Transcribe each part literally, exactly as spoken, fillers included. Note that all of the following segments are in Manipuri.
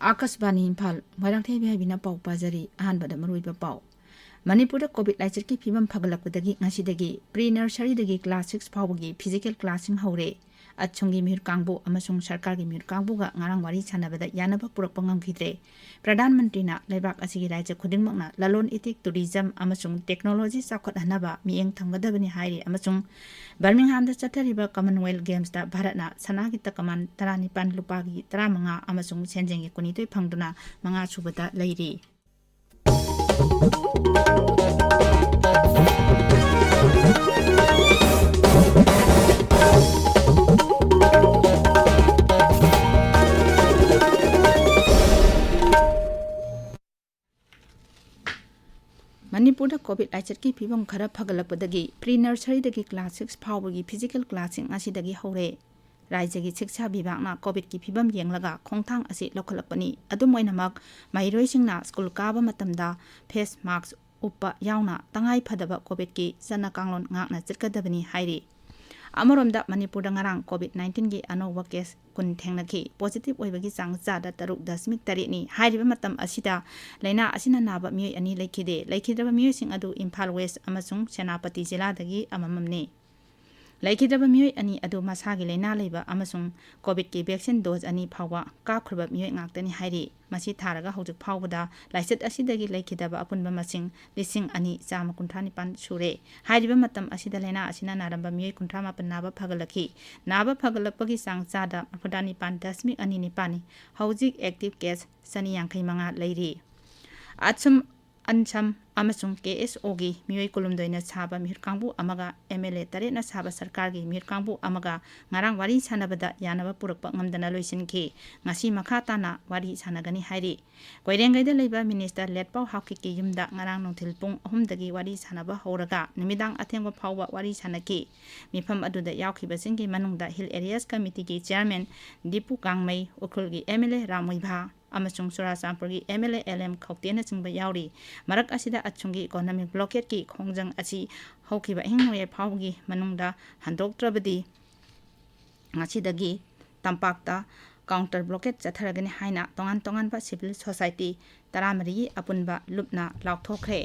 ꯑꯥꯀꯥꯁꯕꯥꯅꯤ ꯏꯝꯐꯥꯜ, ꯃꯣꯏꯔꯥꯡꯊꯦꯝ ꯍꯥꯏꯕꯤꯅ ꯄꯥꯎ ꯄꯥꯖꯔꯤ꯫ ꯑꯍꯥꯟꯕꯗ ꯃꯔꯨꯑꯣꯏꯕ ꯄꯥꯎ꯫ ꯃꯅꯤꯄꯨꯔꯗ COVID ꯂꯥꯏꯆꯠꯀꯤ ꯐꯤꯕꯝ ꯐꯒꯠꯂꯛꯄꯗꯒꯤ ꯉꯁꯤꯗꯒꯤ pre nurseryꯗꯒꯤ class six ꯐꯥꯎꯕꯒꯤ physical classꯁꯤꯡ ꯍꯧꯔꯦ꯫ ꯑꯠꯁꯨꯝꯒꯤ ꯃꯤꯍꯨꯠ ꯀꯥꯡꯕꯨ ꯑꯃꯁꯨꯡ ꯁꯔꯀꯥꯔꯒꯤ ꯃꯤꯍꯨꯠ ꯀꯥꯡꯕꯨꯒ ꯉꯔꯥꯡ ꯋꯥꯔꯤ ꯁꯥꯟꯅꯕꯗ ꯌꯥꯅꯕ ꯄꯨꯔꯛꯄ ꯉꯝꯈꯤꯗ꯭ꯔꯦ꯫ ꯄ꯭ꯔꯙꯥꯟ ꯃꯟꯇ꯭ꯔꯤꯅ ꯂꯩꯕꯥꯛ ꯑꯁꯤꯒꯤ ꯔꯥꯖ꯭ꯌ ꯈꯨꯗꯤꯡꯃꯛꯅ ꯂꯂꯣꯟ ꯏꯇꯤꯛ, tourism ꯑꯃꯁꯨꯡ technology ꯆꯥꯎꯈꯠꯍꯟꯅꯕ ꯃꯤꯠꯌꯦꯡ ꯊꯝꯒꯗꯕꯅꯤ ꯍꯥꯏꯔꯤ ꯑꯃꯁꯨꯡ ꯕꯔꯃꯤꯡꯍꯥꯝꯗ ꯆꯠꯊꯔꯤꯕ Commonwealth Gamesꯇ ꯚꯥꯔꯠꯅ ꯁꯅꯥꯒꯤ ꯇꯀꯃꯥꯟ ꯇꯔꯥꯅꯤꯄꯥꯟ, ꯂꯨꯄꯥꯒꯤ ꯇꯔꯥꯃꯉꯥ ꯑꯃꯁꯨꯡ ꯁꯦꯟꯖꯦꯡꯒꯤ ꯀꯨꯟꯅꯤꯊꯣꯏ ꯐꯪꯗꯨꯅ ꯃꯉꯥ ꯁꯨꯕꯗ ꯂꯩꯔꯤ꯫ ꯃꯅꯤꯄꯨꯔꯗ COVID ꯂꯥꯏꯆꯠꯀꯤ ꯐꯤꯕꯝ ꯈꯔ ꯐꯒꯠꯂꯛꯄꯗꯒꯤ pre nurseryꯗꯒꯤ class six ꯐꯥꯎꯕꯒꯤ physical classꯁꯤꯡ ꯉꯁꯤꯗꯒꯤ ꯍꯧꯔꯦ꯫ ꯔꯥꯖ꯭ꯌꯒꯤ ꯁꯤꯛꯁꯥ ꯕꯤꯚꯥꯒꯅ COVIDꯀꯤ ꯐꯤꯕꯝ ꯌꯦꯡꯂꯒ ꯈꯣꯡꯊꯥꯡ ꯑꯁꯤ ꯂꯧꯈꯠꯂꯛꯄꯅꯤ꯫ ꯑꯗꯨꯝ ꯑꯣꯏꯅꯃꯛ, ꯃꯍꯩꯔꯣꯏꯁꯤꯡꯅ ꯁ꯭ꯀꯨꯜ ꯀꯥꯕ ꯃꯇꯝꯗ face mask ꯎꯞꯄ ꯌꯥꯎꯅ ꯇꯉꯥꯏ ꯐꯗꯕ COVIDꯀꯤ ꯆꯠꯅ ꯀꯥꯡꯂꯣꯟ ꯉꯥꯛꯅ ꯆꯠꯀꯗꯕꯅꯤ ꯍꯥꯏꯔꯤ꯫ ꯑꯃꯔꯣꯝꯗ, ꯃꯅꯤꯄꯨꯔꯗ ꯉꯔꯥꯡ COVID nineteenꯒꯤ ꯑꯅꯧꯕ case ꯀꯨꯟ ꯊꯦꯡꯅꯈꯤ꯫ Positive ꯑꯣꯏꯕꯒꯤ ꯆꯥꯡ ꯆꯥꯗ ꯇꯔꯨꯛ ꯗꯁꯃꯤꯛ ꯇꯔꯦꯠꯅꯤ꯫ ꯍꯥꯏꯔꯤꯕ ꯃꯇꯝ ꯑꯁꯤꯗ ꯂꯥꯏꯅꯥ ꯑꯁꯤꯅ ꯅꯥꯕ ꯃꯤꯑꯣꯏ ꯑꯅꯤ ꯂꯩꯈꯤꯗꯦ꯫ ꯂꯩꯈꯤꯗ꯭ꯔꯕ ꯃꯤꯑꯣꯏꯁꯤꯡ ꯑꯗꯨ ꯏꯝꯐꯥꯜ West ꯑꯃꯁꯨꯡ ꯁꯦꯅꯥꯄꯇꯤ ꯖꯤꯂꯥꯗꯒꯤ ꯑꯃꯃꯝꯅꯤ꯫ ꯂꯩꯈꯤꯗ꯭ꯔꯕ ꯃꯤꯑꯣꯏ ꯑꯅꯤ ꯑꯗꯨ ꯃꯁꯥꯒꯤ ꯂꯥꯏꯅꯥ ꯂꯩꯕ ꯑꯃꯁꯨꯡ COVIDꯀꯤ vaccine dose ꯑꯅꯤ ꯐꯥꯎꯕ ꯀꯥꯞꯈ꯭ꯔꯕ ꯃꯤꯑꯣꯏ ꯉꯥꯛꯇꯅꯤ ꯍꯥꯏꯔꯤ꯫ ꯃꯁꯤ ꯊꯥꯔꯒ ꯍꯧꯖꯤꯛ ꯐꯥꯎꯕꯗ ꯂꯥꯏꯆꯠ ꯑꯁꯤꯗꯒꯤ ꯂꯩꯈꯤꯗꯕ ꯑꯄꯨꯟꯕ ꯃꯁꯤꯡ ꯂꯤꯁꯤꯡ ꯑꯅꯤ ꯆꯥꯝꯃ ꯀꯨꯟꯊ꯭ꯔꯥ ꯅꯤꯄꯥꯟ ꯁꯨꯔꯦ꯫ ꯍꯥꯏꯔꯤꯕ ꯃꯇꯝ ꯑꯁꯤꯗ ꯂꯥꯏꯅꯥ ꯑꯁꯤꯅ ꯅꯥꯔꯝꯕ ꯃꯤꯑꯣꯏ ꯀꯨꯟꯊ꯭ꯔꯥ ꯃꯥꯄꯟ ꯅꯥꯕ ꯐꯒꯠꯂꯛꯈꯤ꯫ ꯅꯥꯕ ꯐꯒꯠꯂꯛꯄꯒꯤ ꯆꯥꯡ ꯆꯥꯗ ꯃꯔꯤꯐꯨꯇꯔꯥ ꯅꯤꯄꯥꯟ ꯗꯁꯃꯤꯛ ꯑꯅꯤ ꯅꯤꯄꯥꯟꯅꯤ꯫ ꯍꯧꯖꯤꯛ active case ꯆꯅꯤ ꯌꯥꯡꯈꯩ ꯃꯉꯥ ꯂꯩꯔꯤ꯫ ꯑꯠꯁꯨꯝ ꯑꯟꯁꯝ ꯑꯃꯁꯨꯡ KSOꯒꯤ ꯃꯤꯑꯣꯏ ꯀꯨꯟꯍꯨꯝꯗꯣꯏꯅ ꯁꯥꯕ ꯃꯤꯍꯨꯠ ꯀꯥꯡꯕꯨ ꯑꯃꯒ MLA ꯇꯔꯦꯠꯅ ꯁꯥꯕ ꯁꯔꯀꯥꯔꯒꯤ ꯃꯤꯍꯨꯠ ꯀꯥꯡꯕꯨ ꯑꯃꯒ ꯉꯔꯥꯡ ꯋꯥꯔꯤ ꯁꯥꯟꯅꯕꯗ ꯌꯥꯅꯕ ꯄꯨꯔꯛꯄ ꯉꯝꯗꯅ ꯂꯣꯏꯁꯤꯟꯈꯤ꯫ ꯉꯁꯤ ꯃꯈꯥ ꯇꯥꯅ ꯋꯥꯔꯤ ꯁꯥꯟꯅꯒꯅꯤ ꯍꯥꯏꯔꯤ꯫ ꯀꯣꯏꯔꯦꯡꯒꯩꯗ ꯂꯩꯕ Minister ꯂꯦꯠꯄꯥꯎ ꯍꯥꯎꯀꯤꯞꯀꯤ ꯌꯨꯝꯗ ꯉꯔꯥꯡ ꯅꯨꯡꯊꯤꯜ ꯄꯨꯡ ꯑꯍꯨꯝꯗꯒꯤ ꯋꯥꯔꯤ ꯁꯥꯟꯅꯕ ꯍꯧꯔꯒ ꯅꯨꯃꯤꯗꯥꯡ ꯑꯊꯦꯡꯕ ꯐꯥꯎꯕ ꯋꯥꯔꯤ ꯁꯥꯟꯅꯈꯤ꯫ ꯃꯤꯐꯝ ꯑꯗꯨꯗ ꯌꯥꯎꯈꯤꯕꯁꯤꯡꯒꯤ ꯃꯅꯨꯡꯗ Hill Areas Committeeꯒꯤ Chairman ꯗꯤꯄꯨ ꯀꯥꯡꯃꯩ, ꯎꯈ꯭ꯔꯨꯜꯒꯤ MLA ꯔꯥꯝ ꯃꯨꯏꯚꯥ, ꯑꯃꯁꯨꯡ ꯆꯨꯔꯥꯆꯥꯟꯄꯨꯔꯒꯤ MLA L M ꯈꯧꯇꯦꯅꯆꯤꯡꯕ ꯌꯥꯎꯔꯤ꯫ ꯃꯔꯛ ꯑꯁꯤꯗ ꯑꯠꯁꯨꯝꯒꯤ economic blockadeꯀꯤ ꯈꯣꯡꯖꯪ ꯑꯁꯤ ꯍꯧꯈꯤꯕ ꯑꯍꯤꯡ ꯅꯣꯡꯌꯥꯏ ꯐꯥꯎꯕꯒꯤ ꯃꯅꯨꯡꯗ ꯍꯟꯗꯣꯛꯇ꯭ꯔꯕꯗꯤ ꯉꯁꯤꯗꯒꯤ ꯇꯝꯄꯥꯛꯇ counter blockade ꯆꯠꯊꯔꯒꯅꯤ ꯍꯥꯏꯅ ꯇꯣꯉꯥꯟ ꯇꯣꯉꯥꯟꯕ civil society ꯇꯔꯥꯃꯔꯤꯒꯤ ꯑꯄꯨꯟꯕ ꯂꯨꯞꯅ ꯂꯥꯎꯊꯣꯛꯈ꯭ꯔꯦ꯫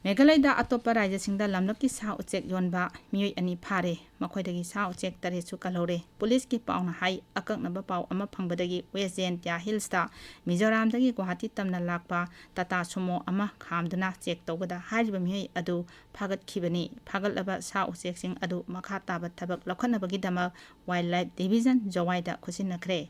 ꯃꯦꯘꯥꯂꯌꯗ ꯑꯇꯣꯞꯄ ꯔꯥꯖ꯭ꯌꯁꯤꯡꯗ ꯂꯝꯂꯛꯀꯤ ꯁꯥ ꯎꯆꯦꯛ ꯌꯣꯟꯕ ꯃꯤꯑꯣꯏ ꯑꯅꯤ ꯐꯥꯔꯦ꯫ ꯃꯈꯣꯏꯗꯒꯤ ꯁꯥ ꯎꯆꯦꯛ ꯇꯔꯦꯠꯁꯨ ꯀꯜꯍꯧꯔꯦ꯫ ꯄꯨꯂꯤꯁꯀꯤ ꯄꯥꯎꯅ ꯍꯥꯏ, ꯑꯀꯛꯅꯕ ꯄꯥꯎ ꯑꯃ ꯐꯪꯕꯗꯒꯤ West Jaintia Hillsꯇ ꯃꯤꯖꯣꯔꯥꯝꯗꯒꯤ ꯒꯨꯋꯥꯍꯥꯇꯤ ꯇꯝꯅ ꯂꯥꯛꯄ ꯇꯥꯇꯥ ꯁꯨꯃꯣ ꯑꯃ ꯈꯥꯝꯗꯨꯅ ꯆꯦꯛ ꯇꯧꯕꯗ ꯍꯥꯏꯔꯤꯕ ꯃꯤꯑꯣꯏ ꯑꯗꯨ ꯐꯥꯒꯠꯈꯤꯕꯅꯤ꯫ ꯐꯥꯒꯠꯂꯕ ꯁꯥ ꯎꯆꯦꯛꯁꯤꯡ ꯑꯗꯨ ꯃꯈꯥ ꯇꯥꯕ ꯊꯕꯛ ꯂꯧꯈꯠꯅꯕꯒꯤꯗꯃꯛ Wildlife Division ꯖꯣꯋꯥꯏꯗ ꯈꯨꯠꯁꯤꯟꯅꯈ꯭ꯔꯦ꯫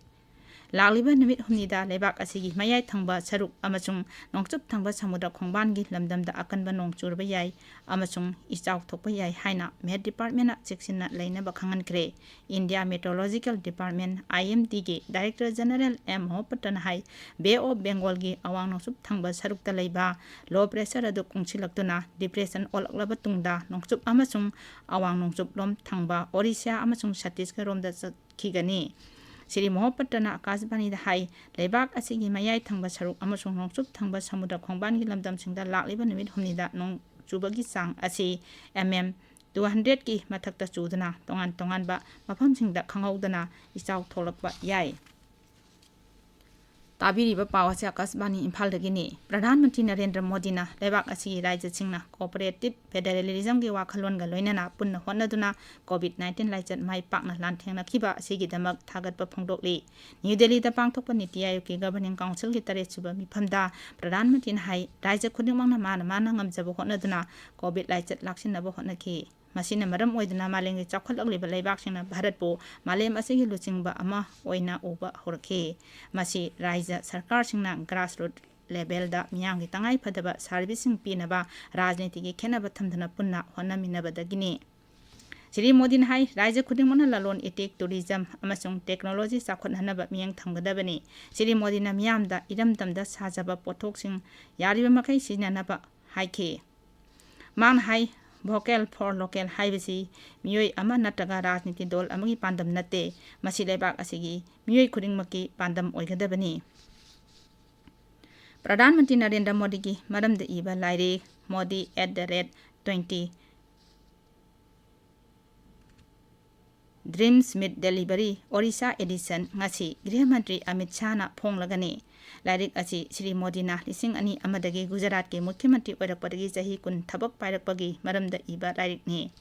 ꯂꯥꯛꯂꯤꯕ ꯅꯨꯃꯤꯠ ꯍꯨꯝꯅꯤꯗ ꯂꯩꯕꯥꯛ ꯑꯁꯤꯒꯤ ꯃꯌꯥꯏ ꯊꯪꯕ ꯁꯔꯨꯛ ꯑꯃꯁꯨꯡ ꯅꯣꯡꯆꯨꯞ ꯊꯪꯕ ꯁꯃꯨꯗ꯭ꯔ ꯈꯣꯡꯕꯥꯟꯒꯤ ꯂꯝꯗꯝꯗ ꯑꯀꯟꯕ ꯅꯣꯡ ꯆꯨꯔꯕ ꯌꯥꯏ ꯑꯃꯁꯨꯡ ꯏꯆꯥꯎ ꯊꯣꯛꯄ ꯌꯥꯏ ꯍꯥꯏꯅ Met Departmentꯅ ꯆꯦꯛꯁꯤꯟꯅ ꯂꯩꯅꯕ ꯈꯪꯍꯟꯈ꯭ꯔꯦ꯫ India Meteorological Department, IMDꯒꯤ Director General M ꯃꯣꯍꯄꯇꯅ high, Bay of Bengalꯒꯤ ꯑꯋꯥꯡ ꯅꯣꯡꯆꯨꯞ ꯊꯪꯕ ꯁꯔꯨꯛꯇ ꯂꯩꯕ low pressure ꯑꯗꯨ ꯀꯨꯡꯁꯤꯜꯂꯛꯇꯨꯅ depression ꯑꯣꯜꯂꯛꯂꯕ ꯇꯨꯡꯗ ꯅꯣꯡꯆꯨꯞ ꯑꯃꯁꯨꯡ ꯑꯋꯥꯡ ꯅꯣꯡꯆꯨꯞ ꯂꯣꯝ ꯊꯪꯕ Orissa ꯑꯃꯁꯨꯡ ꯆꯠꯇꯤꯁꯒꯔ ꯔꯣꯝꯗ ꯆꯠꯈꯤꯒꯅꯤ꯫ ꯁ꯭ꯔꯤ ꯃꯣꯍꯄꯇꯅ ꯑꯀꯥꯁꯕꯥꯅꯤꯗ ꯍꯥꯏ, ꯂꯩꯕꯥꯛ ꯑꯁꯤꯒꯤ ꯃꯌꯥꯏ ꯊꯪꯕ ꯁꯔꯨꯛ ꯑꯃꯁꯨꯡ ꯅꯣꯡꯆꯨꯞ ꯊꯪꯕ ꯁꯃꯨꯗ꯭ꯔ ꯈꯣꯡꯕꯥꯟꯒꯤ ꯂꯝꯗꯝꯁꯤꯡꯗ ꯂꯥꯛꯂꯤꯕ ꯅꯨꯃꯤꯠ ꯍꯨꯝꯅꯤꯗ ꯅꯣꯡ ꯆꯨꯕꯒꯤ ꯆꯥꯡ ꯑꯁꯤ M M two hundredꯀꯤ ꯃꯊꯛꯇ ꯆꯨꯗꯨꯅ ꯇꯣꯉꯥꯟ ꯇꯣꯉꯥꯟꯕ ꯃꯐꯝꯁꯤꯡꯗ ꯈꯪꯍꯧꯗꯅ ꯏꯆꯥꯎ ꯊꯣꯛꯂꯛꯄ ꯌꯥꯏ꯫ ꯇꯥꯕꯤꯔꯤꯕ ꯄꯥꯎ ꯑꯁꯤ ꯑꯀꯥꯁꯕꯥꯅꯤ ꯏꯝꯐꯥꯜꯗꯒꯤꯅꯤ꯫ ꯄ꯭ꯔꯙꯥꯟ ꯃꯟꯇ꯭ꯔꯤ ꯅꯔꯦꯟꯗ꯭ꯔ ꯃꯣꯗꯤꯅ ꯂꯩꯕꯥꯛ ꯑꯁꯤꯒꯤ ꯔꯥꯖ꯭ꯌꯁꯤꯡꯅ cooperative federalismꯒꯤ ꯋꯥꯈꯜꯂꯣꯟꯒ ꯂꯣꯏꯅꯅ ꯄꯨꯟꯅ ꯍꯣꯠꯅꯗꯨꯅ COVID nineteen ꯂꯥꯏꯆꯠ ꯃꯥꯏ ꯄꯥꯛꯅ ꯂꯥꯟꯊꯦꯡꯅꯈꯤꯕ ꯑꯁꯤꯒꯤꯗꯃꯛ ꯊꯥꯒꯠꯄ ꯐꯣꯡꯗꯣꯛꯂꯤ꯫ ꯅ꯭ꯌꯨ ꯗꯦꯜꯂꯤꯗ ꯄꯥꯡꯊꯣꯛꯄ ꯅꯤꯇꯤ ꯑꯥꯌꯣꯒꯀꯤ governing councilꯒꯤ ꯇꯔꯦꯠꯁꯨꯕ ꯃꯤꯐꯝꯗ ꯄ꯭ꯔꯙꯥꯟ ꯃꯟꯇ꯭ꯔꯤꯅ ꯍꯥꯏ, ꯔꯥꯖ꯭ꯌ ꯈꯨꯗꯤꯡꯃꯛꯅ ꯃꯥꯅ ꯃꯥꯅ ꯉꯝꯖꯕ ꯍꯣꯠꯅꯗꯨꯅ COVID ꯂꯥꯏꯆꯠ ꯂꯥꯛꯁꯤꯟꯅꯕ ꯍꯣꯠꯅꯈꯤ꯫ ꯃꯁꯤꯅ ꯃꯔꯝ ꯑꯣꯏꯗꯨꯅ ꯃꯥꯂꯦꯝꯒꯤ ꯆꯥꯎꯈꯠꯂꯛꯂꯤꯕ ꯂꯩꯕꯥꯛꯁꯤꯡꯅ ꯚꯥꯔꯠꯄꯨ ꯃꯥꯂꯦꯝ ꯑꯁꯤꯒꯤ ꯂꯨꯆꯤꯡꯕ ꯑꯃ ꯑꯣꯏꯅ ꯎꯕ ꯍꯧꯔꯛꯈꯤ꯫ ꯃꯁꯤ ꯔꯥꯖ꯭ꯌ ꯁꯔꯀꯥꯔꯁꯤꯡꯅ grassroot levelꯗ ꯃꯤꯌꯥꯝꯒꯤ ꯇꯉꯥꯏ ꯐꯗꯕ serviceꯁꯤꯡ ꯄꯤꯅꯕ ꯔꯥꯖꯅꯤꯇꯤꯒꯤ ꯈꯦꯠꯅꯕ ꯊꯝꯗꯨꯅ ꯄꯨꯟꯅ ꯍꯣꯠꯅꯃꯤꯟꯅꯕꯗꯒꯤꯅꯤ꯫ ꯁ꯭ꯔꯤ ꯃꯣꯗꯤꯅ ꯍꯥꯏ, ꯔꯥꯖ꯭ꯌ ꯈꯨꯗꯤꯡꯃꯛꯅ ꯂꯂꯣꯟ ꯏꯇꯤꯛ, tourism ꯑꯃꯁꯨꯡ technology ꯆꯥꯎꯈꯠꯍꯟꯅꯕ ꯃꯤꯠꯌꯦꯡ ꯊꯝꯒꯗꯕꯅꯤ꯫ ꯁ꯭ꯔꯤ ꯃꯣꯗꯤꯅ ꯃꯤꯌꯥꯝꯗ ꯏꯔꯝꯗꯝꯗ ꯁꯥꯖꯕ ꯄꯣꯠꯊꯣꯛꯁꯤꯡ ꯌꯥꯔꯤꯕ ꯃꯈꯩ ꯁꯤꯖꯤꯟꯅꯅꯕ ꯍꯥꯏꯈꯤ꯫ ꯃꯍꯥꯛꯅ ꯍꯥꯏ, vocal for local ꯍꯥꯏꯕꯁꯤ ꯃꯤꯑꯣꯏ ꯑꯃ ꯅꯠꯇ꯭ꯔꯒ ꯔꯥꯖꯅꯤꯇꯤ ꯗꯜ ꯑꯃꯒꯤ ꯄꯥꯟꯗꯝ ꯅꯠꯇꯦ, ꯃꯁꯤ ꯂꯩꯕꯥꯛ ꯑꯁꯤꯒꯤ ꯃꯤꯑꯣꯏ ꯈꯨꯗꯤꯡꯃꯛꯀꯤ ꯄꯥꯟꯗꯝ ꯑꯣꯏꯒꯗꯕꯅꯤ꯫ ꯄ꯭ꯔꯙꯥꯟ ꯃꯟꯇ꯭ꯔꯤ ꯅꯔꯦꯟꯗ꯭ꯔ ꯃꯣꯗꯤꯒꯤ ꯃꯔꯝꯗ ꯏꯕ ꯂꯥꯏꯔꯤꯛ, Modi at the rate twenty Dreams Meet Delivery, Orissa Edition, ꯉꯁꯤ ꯒ꯭ꯔꯤꯍ ꯃꯟꯇ꯭ꯔꯤ ꯑꯃꯤꯠ ꯁꯥꯍꯅ ꯐꯣꯡꯂꯒꯅꯤ꯫ ꯂꯥꯏꯔꯤꯛ ꯑꯁꯤ ꯁ꯭ꯔꯤ ꯃꯣꯗꯤꯅ ꯂꯤꯁꯤꯡ ꯑꯅꯤ ꯑꯃꯗꯒꯤ ꯒꯨꯖꯔꯥꯠꯀꯤ ꯃꯨꯈ꯭ꯌ ꯃꯟꯇ꯭ꯔꯤ ꯑꯣꯏꯔꯛꯄꯗꯒꯤ ꯆꯍꯤ ꯀꯨꯟ ꯊꯕꯛ ꯄꯥꯏꯔꯛꯄꯒꯤ ꯃꯔꯝꯗ ꯏꯕ ꯂꯥꯏꯔꯤꯛꯅꯤ꯫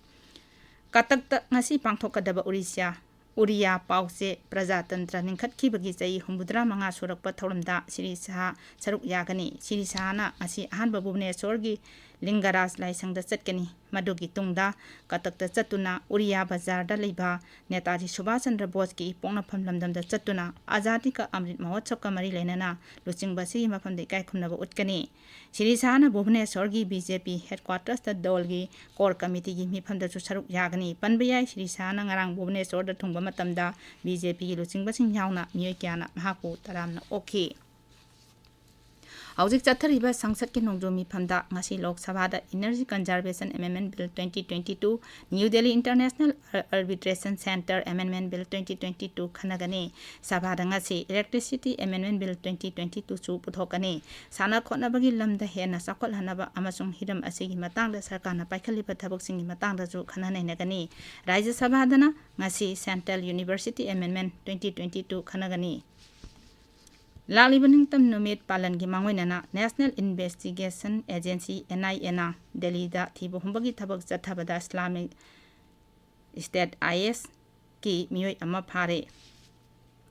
ꯀꯇꯛꯇ ꯉꯁꯤ ꯄꯥꯡꯊꯣꯛꯀꯗꯕ ꯑꯣꯔꯤꯁꯥ, ꯑꯣꯔꯤꯌꯥ ꯄꯥꯎꯆꯦ ꯄ꯭ꯔꯖꯥꯇꯟꯇ꯭ꯔ ꯂꯤꯡꯈꯠꯈꯤꯕꯒꯤ ꯆꯍꯤ ꯍꯨꯝꯐꯨꯇꯔꯥ ꯃꯉꯥ ꯁꯨꯔꯛꯄ ꯊꯧꯔꯝꯗ ꯁ꯭ꯔꯤ ꯁꯥꯍ ꯁꯔꯨꯛ ꯌꯥꯒꯅꯤ꯫ ꯁ꯭ꯔꯤ ꯁꯥꯍꯅ ꯉꯁꯤ ꯑꯍꯥꯟꯕ ꯚꯨꯕꯅꯦꯁ꯭ꯋꯔꯒꯤ ꯂꯤꯡꯒꯔꯥꯖ ꯂꯥꯏꯁꯪꯗ ꯆꯠꯀꯅꯤ꯫ ꯃꯗꯨꯒꯤ ꯇꯨꯡꯗ ꯀꯇꯛꯇ ꯆꯠꯇꯨꯅ ꯎꯔꯤꯌꯥ ꯕꯖꯥꯔꯗ ꯂꯩꯕ ꯅꯦꯇꯥꯖꯤ ꯁꯨꯚꯥꯁ ꯆꯟꯗ꯭ꯔ ꯕꯣꯁꯀꯤ ꯄꯣꯛꯅꯐꯝ ꯂꯝꯗꯝꯗ ꯆꯠꯇꯨꯅ ꯑꯖꯥꯗꯤ ꯀ ꯑꯃ꯭ꯔꯤꯠ ꯃꯍꯣꯠꯁꯕꯀ ꯃꯔꯤ ꯂꯩꯅꯅ ꯂꯨꯆꯤꯡꯕ ꯑꯁꯤꯒꯤ ꯃꯐꯝꯗ ꯏꯀꯥꯏ ꯈꯨꯝꯅꯕ ꯎꯠꯀꯅꯤ꯫ ꯁ꯭ꯔꯤ ꯁꯥꯍꯅ ꯚꯨꯕꯅꯦꯁ꯭ꯋꯔꯒꯤ ꯕꯤ ꯖꯦ ꯄꯤ ꯍꯦꯗꯀ꯭ꯋꯥꯇꯔꯁꯇ ꯗꯣꯜꯒꯤ ꯀꯣꯔ ꯀꯃꯤꯇꯤꯒꯤ ꯃꯤꯐꯝꯗꯁꯨ ꯁꯔꯨꯛ ꯌꯥꯒꯅꯤ꯫ ꯄꯟꯕ ꯌꯥꯏ, ꯁ꯭ꯔꯤ ꯁꯥꯍꯅ ꯉꯔꯥꯡ ꯚꯨꯕꯅꯦꯁ꯭ꯋꯔꯗ ꯊꯨꯡꯕ ꯃꯇꯝꯗ ꯕꯤ ꯖꯦ ꯄꯤꯒꯤ ꯂꯨꯆꯤꯡꯕꯁꯤꯡ ꯌꯥꯎꯅ ꯃꯤꯑꯣꯏ ꯀꯌꯥꯅ ꯃꯍꯥꯛꯄꯨ ꯇꯔꯥꯝꯅ ꯑꯣꯛꯈꯤ꯫ ꯍꯧꯖꯤꯛ ꯆꯠꯊꯔꯤꯕ ꯁꯪꯁꯠꯀꯤ ꯅꯣꯡꯖꯨ ꯃꯤꯐꯝꯗ ꯉꯁꯤ ꯂꯣꯛ ꯁꯚꯥꯗ Energy Conservation Amendment Bill twenty twenty two, New Delhi International Arbitration Center Amendment Bill twenty twenty two ꯈꯟꯅꯒꯅꯤ꯫ ꯁꯚꯥꯗ ꯉꯁꯤ Electricity Amendment Bill twenty twenty two ꯁꯨ ꯄꯨꯊꯣꯛꯀꯅꯤ꯫ ꯁꯥꯟꯅ ꯈꯣꯠꯅꯕꯒꯤ ꯂꯝꯗ ꯍꯦꯟꯅ ꯆꯥꯎꯈꯠꯍꯟꯅꯕ ꯑꯃꯁꯨꯡ ꯍꯤꯔꯝ ꯑꯁꯤꯒꯤ ꯃꯇꯥꯡꯗ ꯁꯔꯀꯥꯔꯅ ꯄꯥꯏꯈꯠꯂꯤꯕ ꯊꯕꯛꯁꯤꯡꯒꯤ ꯃꯇꯥꯡꯗꯁꯨ ꯈꯟꯅ ꯅꯩꯅꯒꯅꯤ꯫ ꯔꯥꯖ꯭ꯌ ꯁꯚꯥꯗꯅ ꯉꯁꯤ Central University Amendment twenty twenty two ꯈꯟꯅꯒꯅꯤ꯫ ꯂꯥꯛꯂꯤꯕ ꯅꯤꯡꯇꯝ ꯅꯨꯃꯤꯠ ꯄꯥꯂꯟꯒꯤ ꯃꯥꯡꯑꯣꯏꯅꯅ National Investigation Agency, N I A ꯅ ꯗꯦꯜꯂꯤꯗ ꯊꯤꯕ ꯍꯨꯝꯕꯒꯤ ꯊꯕꯛ ꯆꯠꯊꯕꯗ Islamic State I S ꯀꯤ ꯃꯤꯑꯣꯏ ꯑꯃ ꯐꯥꯔꯦ꯫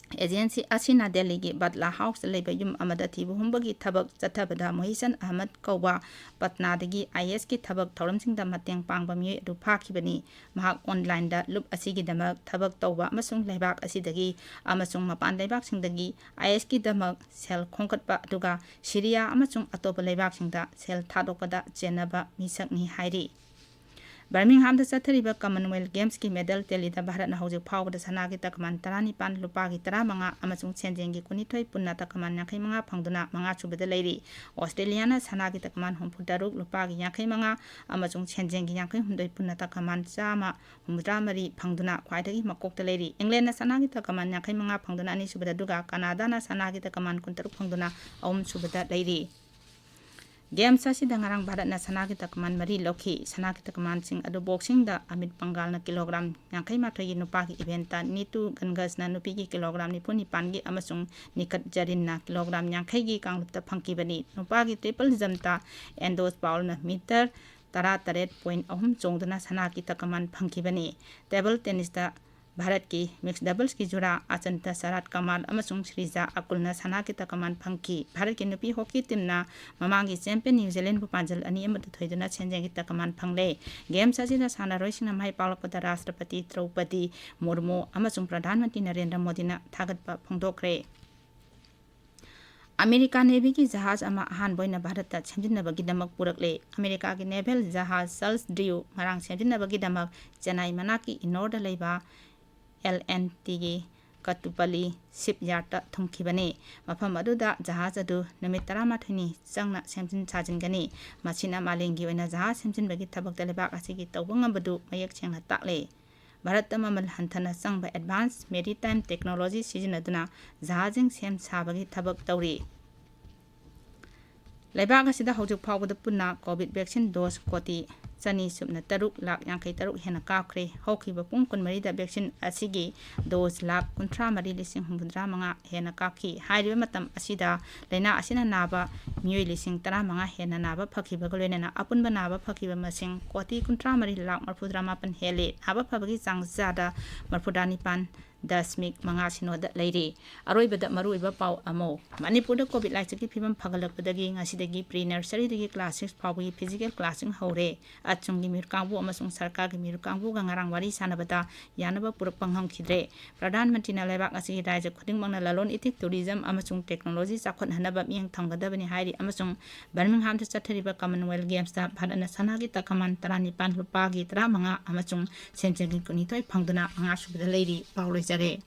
ꯑꯦꯖꯦꯟꯁꯤ ꯑꯁꯤꯅ ꯗꯦꯜꯂꯤꯒꯤ ꯕꯠꯂꯥ ꯍꯥꯎꯁꯇ ꯂꯩꯕ ꯌꯨꯝ ꯑꯃꯗ ꯊꯤꯕ ꯍꯨꯝꯕꯒꯤ ꯊꯕꯛ ꯆꯠꯊꯕꯗ ꯃꯣꯍꯤꯁꯟ ꯑꯍꯃꯗ ꯀꯧꯕ ꯄꯠꯅꯥꯗꯒꯤ I S ꯀꯤ ꯊꯕꯛ ꯊꯧꯔꯝꯁꯤꯡꯗ ꯃꯇꯦꯡ ꯄꯥꯡꯕ ꯃꯤꯑꯣꯏ ꯑꯗꯨ ꯐꯥꯈꯤꯕꯅꯤ꯫ ꯃꯍꯥꯛ online ꯗ ꯂꯨꯞ ꯑꯁꯤꯒꯤꯗꯃꯛ ꯊꯕꯛ ꯇꯧꯕ ꯑꯃꯁꯨꯡ ꯂꯩꯕꯥꯛ ꯑꯁꯤꯗꯒꯤ ꯑꯃꯁꯨꯡ ꯃꯄꯥꯟ ꯂꯩꯕꯥꯛꯁꯤꯡꯗꯒꯤ I S ꯀꯤꯗꯃꯛ ꯁꯦꯜ ꯈꯣꯝꯒꯠꯄ ꯑꯗꯨꯒ ꯁꯤꯔꯤꯌꯥ ꯑꯃꯁꯨꯡ ꯑꯇꯣꯞꯄ ꯂꯩꯕꯥꯛꯁꯤꯡꯗ ꯁꯦꯜ ꯊꯥꯗꯣꯛꯄꯗ ꯆꯦꯟꯅꯕ ꯃꯤꯁꯛꯅꯤ ꯍꯥꯏꯔꯤ꯫ ꯕꯔꯃꯤꯡꯍꯥꯝꯗ ꯆꯠꯊꯔꯤꯕ Commonwealth Games ꯀꯤ medal tally ꯗ ꯚꯥꯔꯠꯅ ꯍꯧꯖꯤꯛ ꯐꯥꯎꯕꯗ ꯁꯅꯥꯒꯤ ꯇꯀꯃꯥꯟ ꯇꯔꯥꯅꯤꯄꯥꯟ, ꯂꯨꯄꯥꯒꯤ ꯇꯔꯥꯃꯉꯥ ꯑꯃꯁꯨꯡ ꯁꯦꯟꯖꯦꯡꯒꯤ ꯀꯨꯟꯅꯤꯊꯣꯏ ꯄꯨꯟꯅ ꯇꯀꯃꯥꯟ ꯌꯥꯡꯈꯩ ꯃꯉꯥ ꯐꯪꯗꯨꯅ ꯃꯉꯥ ꯁꯨꯕꯗ ꯂꯩꯔꯤ꯫ ꯑꯣꯁꯇ꯭ꯔꯦꯂꯤꯌꯥꯅ ꯁꯅꯥꯒꯤ ꯇꯀꯃꯥꯟ ꯍꯨꯝꯐꯨ ꯇꯔꯨꯛ, ꯂꯨꯄꯥꯒꯤ ꯌꯥꯡꯈꯩ ꯃꯉꯥ ꯑꯃꯁꯨꯡ ꯁꯦꯟꯖꯦꯡꯒꯤ ꯌꯥꯡꯈꯩ ꯍꯨꯝꯗꯣꯏ ꯄꯨꯟꯅ ꯇꯀꯃꯥꯟ ꯆꯥꯝꯃ ꯍꯨꯝꯐꯨꯇꯔꯥ ꯃꯔꯤ ꯐꯪꯗꯨꯅ ꯈ꯭ꯋꯥꯏꯗꯒꯤ ꯃꯀꯣꯛꯇ ꯂꯩꯔꯤ꯫ ꯏꯪꯂꯦꯟꯅ ꯁꯅꯥꯒꯤ ꯇꯀꯃꯥꯟ ꯌꯥꯡꯈꯩ ꯃꯉꯥ ꯐꯪꯗꯨꯅ ꯑꯅꯤꯁꯨꯕꯗ, ꯑꯗꯨꯒ ꯀꯅꯥꯗꯥꯅ ꯁꯅꯥꯒꯤ ꯇꯀꯃꯥꯟ ꯀꯨꯟꯇꯔꯨꯛ ꯐꯪꯗꯨꯅ ꯑꯍꯨꯝꯁꯨꯕꯗ ꯂꯩꯔꯤ꯫ ꯒꯦꯝꯁ ꯑꯁꯤꯗ ꯉꯔꯥꯡ ꯚꯥꯔꯠꯅ ꯁꯅꯥꯒꯤ ꯇꯀꯃꯥꯟ ꯃꯔꯤ ꯂꯧꯈꯤ꯫ ꯁꯅꯥꯒꯤ ꯇꯀꯃꯥꯟꯁꯤꯡ ꯑꯗꯨ ꯕꯣꯛꯁꯤꯡꯗ ꯑꯃꯤꯠ ꯄꯪꯒꯥꯜꯅ ꯀꯤꯂꯣꯒ꯭ꯔꯥꯝ ꯌꯥꯡꯈꯩ ꯃꯥꯊꯣꯏꯒꯤ, ꯅꯨꯄꯥꯒꯤ ꯏꯚꯦꯟꯇ ꯅꯤꯇꯨ ꯒꯟꯒꯁꯅ ꯅꯨꯄꯤꯒꯤ ꯀꯤꯂꯣꯒ꯭ꯔꯥꯝ ꯅꯤꯐꯨ ꯅꯤꯄꯥꯟꯒꯤ ꯑꯃꯁꯨꯡ ꯅꯤꯈꯠ ꯖꯔꯤꯟꯅ ꯀꯤꯂꯣꯒ꯭ꯔꯥꯝ ꯌꯥꯡꯈꯩꯒꯤ ꯀꯥꯡꯂꯨꯞꯇ ꯐꯪꯈꯤꯕꯅꯤ꯫ ꯅꯨꯄꯥꯒꯤ ꯇ꯭ꯔꯤꯄꯜ ꯖꯝꯇ ꯑꯦꯟꯗꯣꯁ ꯄꯥꯎꯜꯅ ꯃꯤꯇꯔ ꯇꯔꯥ ꯇꯔꯦꯠ ꯄꯣꯏꯟ ꯑꯍꯨꯝ ꯆꯣꯡꯗꯨꯅ ꯁꯅꯥꯒꯤ ꯇꯀꯃꯥꯟ ꯐꯪꯈꯤꯕꯅꯤ꯫ ꯇꯦꯕꯜ ꯇꯦꯅꯤꯁꯇ ꯚꯥꯔꯠꯀꯤ ꯃꯤꯛꯁ ꯗꯕꯜꯁꯀꯤ ꯖꯨꯔꯥ ꯑꯆꯟꯇ ꯁꯔꯥꯠ ꯀꯃꯥꯜ ꯑꯃꯁꯨꯡ ꯁ꯭ꯔꯤꯖꯥ ꯑꯀꯨꯜꯅ ꯁꯅꯥꯒꯤ ꯇꯀꯃꯥꯟ ꯐꯪꯈꯤ꯫ ꯚꯥꯔꯠꯀꯤ ꯅꯨꯄꯤ ꯍꯣꯀꯤ ꯇꯤꯝꯅ ꯃꯃꯥꯡꯒꯤ ꯆꯦꯝꯄꯤꯌꯟ ꯅ꯭ꯌꯨ ꯖꯤꯂꯦꯟꯕꯨ ꯄꯥꯟꯖꯜ ꯑꯅꯤ ꯑꯃꯗ ꯊꯣꯏꯗꯨꯅ ꯁꯦꯟꯖꯦꯡꯒꯤ ꯇꯀꯃꯥꯟ ꯐꯪꯂꯦ꯫ ꯒꯦꯝꯁ ꯑꯁꯤꯗ ꯁꯥꯟꯅꯔꯣꯏꯁꯤꯡꯅ ꯃꯥꯏ ꯄꯥꯛꯂꯛꯄꯗ ꯔꯥꯁꯇ꯭ꯔꯄꯇꯤ ꯗ꯭ꯔꯧꯄꯗꯤ ꯃꯨꯔꯃꯨ ꯑꯃꯁꯨꯡ ꯄ꯭ꯔꯙꯥꯟ ꯃꯟꯇ꯭ꯔꯤ ꯅꯔꯦꯟꯗ꯭ꯔ ꯃꯣꯗꯤꯅ ꯊꯥꯒꯠꯄ ꯐꯣꯡꯗꯣꯛꯈ꯭ꯔꯦ꯫ ꯑꯃꯦꯔꯤꯀꯥ ꯅꯦꯚꯤꯒꯤ ꯖꯍꯥꯖ ꯑꯃ ꯑꯍꯥꯟꯕ ꯑꯣꯏꯅ ꯚꯥꯔꯠꯇ ꯁꯦꯝꯖꯤꯟꯅꯕꯒꯤꯗꯃꯛ ꯄꯨꯔꯛꯂꯦ꯫ ꯑꯃꯦꯔꯤꯀꯥꯒꯤ ꯅꯦꯚꯦꯜ ꯖꯍꯥꯖ ꯆꯥꯔꯜꯁ ꯗ꯭ꯔꯤꯌꯨ ꯉꯔꯥꯡ ꯁꯦꯝꯖꯤꯟꯅꯕꯒꯤꯗꯃꯛ ꯆꯦꯟꯅꯥꯏ ꯃꯅꯥꯛꯀꯤ ꯏꯅꯣꯔꯗ ꯂꯩꯕ ꯑꯦꯜ ꯑꯦꯟ ꯇꯤꯒꯤ ꯀꯇꯨꯄꯂꯤ ꯁꯤꯞ ꯌꯥꯔꯠꯇ ꯊꯨꯡꯈꯤꯕꯅꯤ꯫ ꯃꯐꯝ ꯑꯗꯨꯗ ꯖꯍꯥꯖ ꯑꯗꯨ ꯅꯨꯃꯤꯠ ꯇꯔꯥꯃꯥꯊꯣꯏꯅꯤ ꯆꯪꯅ ꯁꯦꯝꯖꯤꯟ ꯁꯥꯖꯤꯟꯒꯅꯤ꯫ ꯃꯁꯤꯅ ꯃꯥꯂꯦꯝꯒꯤ ꯑꯣꯏꯅ ꯖꯍꯥꯖ ꯁꯦꯝꯖꯤꯟꯕꯒꯤ ꯊꯕꯛꯇ ꯂꯩꯕꯥꯛ ꯑꯁꯤꯒꯤ ꯇꯧꯕ ꯉꯝꯕꯗꯨ ꯃꯌꯦꯛ ꯁꯦꯡꯅ ꯇꯥꯛꯂꯦ꯫ ꯚꯥꯔꯠꯇ ꯃꯃꯜ ꯍꯟꯊꯅ ꯆꯪꯕ advanced maritime technology ꯁꯤꯖꯤꯟꯅꯗꯨꯅ ꯖꯍꯥꯖꯁꯤꯡ ꯁꯦꯝ ꯁꯥꯕꯒꯤ ꯊꯕꯛ ꯇꯧꯔꯤ꯫ ꯂꯩꯕꯥꯛ ꯑꯁꯤꯗ ꯍꯧꯖꯤꯛ ꯐꯥꯎꯕꯗ ꯄꯨꯟꯅ ꯀꯣꯚꯤꯗ ꯚꯦꯛꯁꯤꯟ ꯗꯣꯁ ꯀꯣꯇꯤ ꯆꯅꯤ ꯁꯨꯞꯅ ꯇꯔꯨꯛ ꯂꯥꯛ ꯌꯥꯡꯈꯩ ꯇꯔꯨꯛ ꯍꯦꯟꯅ ꯀꯥꯞꯈ꯭ꯔꯦ꯫ ꯍꯧꯈꯤꯕ ꯄꯨꯡ ꯀꯨꯟꯃꯔꯤꯗ ꯚꯦꯛꯁꯤꯟ ꯑꯁꯤꯒꯤ ꯗꯣꯁ ꯂꯥꯛ ꯀꯨꯟꯊ꯭ꯔꯥ ꯃꯔꯤ ꯂꯤꯁꯤꯡ ꯍꯨꯝꯐꯨꯇꯔꯥ ꯃꯉꯥ ꯍꯦꯟꯅ ꯀꯥꯞꯈꯤ꯫ ꯍꯥꯏꯔꯤꯕ ꯃꯇꯝ ꯑꯁꯤꯗ ꯂꯥꯏꯅꯥ ꯑꯁꯤꯅ ꯅꯥꯕ ꯃꯤꯑꯣꯏ ꯂꯤꯁꯤꯡ ꯇꯔꯥꯃꯉꯥ ꯍꯦꯟꯅ ꯅꯥꯕ ꯐꯈꯤꯕꯒ ꯂꯣꯏꯅꯅ ꯑꯄꯨꯟꯕ ꯅꯥꯕ ꯐꯈꯤꯕ ꯃꯁꯤꯡ ꯀꯣꯇꯤ ꯀꯨꯟꯊ꯭ꯔꯥ ꯃꯔꯤ ꯂꯥꯛ ꯃꯔꯤꯐꯨꯇꯔꯥ ꯃꯥꯄꯟ ꯍꯦꯜꯂꯤ꯫ ꯅꯥꯕ ꯐꯕꯒꯤ ꯆꯥꯡ ꯆꯥꯗ ꯃꯔꯤꯐꯨꯇꯔꯥ ꯅꯤꯄꯥꯟ ꯗꯁꯃꯤꯛ ꯃꯉꯥ ꯁꯤꯅꯣꯗ ꯂꯩꯔꯤ꯫ ꯑꯔꯣꯏꯕꯗ ꯃꯔꯨꯑꯣꯏꯕ ꯄꯥꯎ ꯑꯃ꯫ ꯃꯅꯤꯄꯨꯔꯗ ꯀꯣꯚꯤꯗ ꯂꯥꯏꯆꯠꯀꯤ ꯐꯤꯕꯝ ꯐꯒꯠꯂꯛꯄꯗꯒꯤ ꯉꯁꯤꯗꯒꯤ pre nurseryꯗꯒꯤ class six ꯐꯥꯎꯕꯒꯤ physical classꯁꯤꯡ ꯍꯧꯔꯦ꯫ ꯑꯆꯨꯝꯒꯤ ꯃꯤꯔꯨꯛ ꯀꯥꯡꯕꯨ ꯑꯃꯁꯨꯡ ꯁꯔꯀꯥꯔꯒꯤ ꯃꯤꯔꯨꯛ ꯀꯥꯡꯕꯨꯒ ꯉꯔꯥꯡ ꯋꯥꯔꯤ ꯁꯥꯟꯅꯕꯗ ꯌꯥꯅꯕ ꯄꯨꯔꯛꯄ ꯉꯝꯈꯤꯗ꯭ꯔꯦ꯫ ꯄ꯭ꯔꯙꯥꯟ ꯃꯟꯇ꯭ꯔꯤꯅ ꯂꯩꯕꯥꯛ ꯑꯁꯤꯒꯤ ꯔꯥꯖ꯭ꯌ ꯈꯨꯗꯤꯡꯃꯛꯅ ꯂꯂꯣꯟ ꯏꯇꯤꯛ, tourism ꯑꯃꯁꯨꯡ technology ꯆꯥꯎꯈꯠꯍꯟꯅꯕ ꯃꯤꯠꯌꯦꯡ ꯊꯝꯒꯗꯕꯅꯤ ꯍꯥꯏꯔꯤ ꯑꯃꯁꯨꯡ ꯕꯔꯃꯤꯡꯍꯥꯝꯗ ꯆꯠꯊꯔꯤꯕ Commonwealth Gamesꯇ ꯚꯥꯔꯠꯅ ꯁꯅꯥꯒꯤ ꯇꯀꯃꯥꯟ ꯇꯔꯥꯅꯤꯄꯥꯟ, ꯂꯨꯄꯥꯒꯤ ꯇꯔꯥꯃꯉꯥ ꯑꯃꯁꯨꯡ ꯁꯦꯟꯖꯦꯡꯒꯤ ꯀꯨꯟꯅꯤꯊꯣꯏ ꯐꯪꯗꯨꯅ ꯃꯉꯥꯁꯨꯕꯗ ꯂꯩꯔꯤ꯫ ꯄꯥꯎ ꯂꯣꯏꯖꯔꯦ꯫